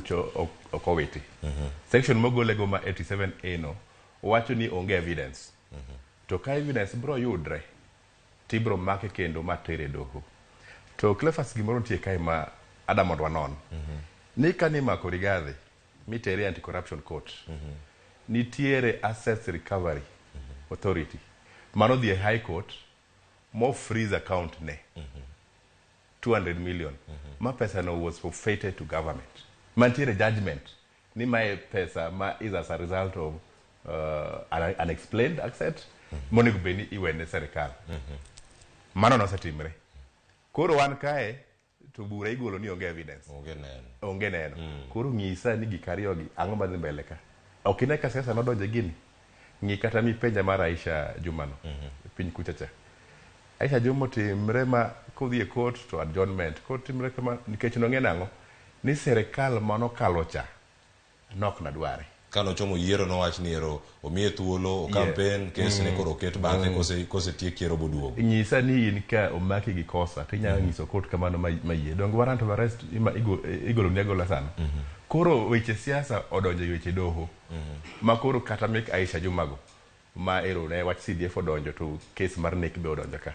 Buch ok owiti. Section mogolego ma 87A no wacho ni onge evidence. To ka evidence bro yudre, tibro make kendo ma tere doho. To Cleophas gimoro nitie kae ma ada mondo wanon. Ni ka nimako Rigathi mitere anti-corruption court, nitiere Assets Recovery Authority mano dhi e High Court mo freeze account ne 200 million ma pesa no was forfeited to government. Mantiere judgment ni mae pesa ma is as a result of an unexplained asset monego bed ni iwene serikal. Mano nosetimre. Koro wan kae to bura igolo ni onge evidence. Onge neno. Onge neno. Koro ng'isa ni gik ariyogi ang'o madhi mbele ka. Ok ine ka siasa nodonjo e gini. Ng'i kata mipenja mar Aisha Juma no. Piny kucha cha. Aisha Juma otimre ma kodhi e court to adjournment. Kotimre kama nikech nong'e nang'o ni serikal manokalo cha nok nadware. Kanochomo yiero nowach ni ero omiye thuolo o campaign kes ne koro oket bathe kose kosetiek yiero boduogo. Nyisa ni in ka omaki gi kosa tinyalo nyiso court kamano ma yie. Donge warrant of arrest igolo ni agola sana. Koro weche siasa odonjo e weche doho. Ma koro kata mek Aisha Juma go ma ero ne wach CDF odonjo to case mar nek be odonjo ka.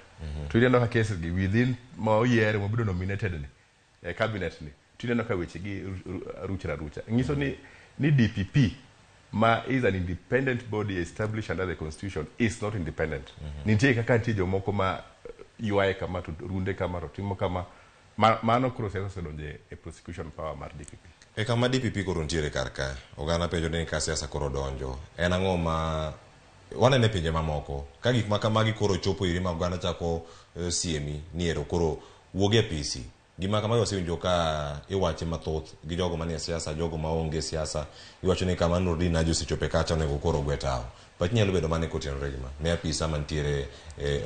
To ineno ka case gi within ma oyier mobedo nominated ni e cabinet ni tineno ka weche gi ruchre arucha. Nyiso ni DPP ma is an independent body established under the constitution is not independent. Nitie kaka nitie jomoko ma ywaye kama to runde kama to timo kama. Mano koro siasa osedonjo e prosecution power mar DPP. E kama DPP koro nitiere kar ka, oganda penjo ni ka siasa koro donjo, en ang'o ma waneno e pinje mamoko ka gik ma kamagi koro chopo iri ma oganda chako siemi ni ero koro wuog e apisi. Gima kamagi wasewinjo ka iwache mathoth gi jogo manie siasa, jogo maonge siasa, iwacho ni kama Nurdin Haji osechope kacha onego koro ogwe tawo. Pachi nyalo bedo mane kotenore gi ma ne apisa mantiere e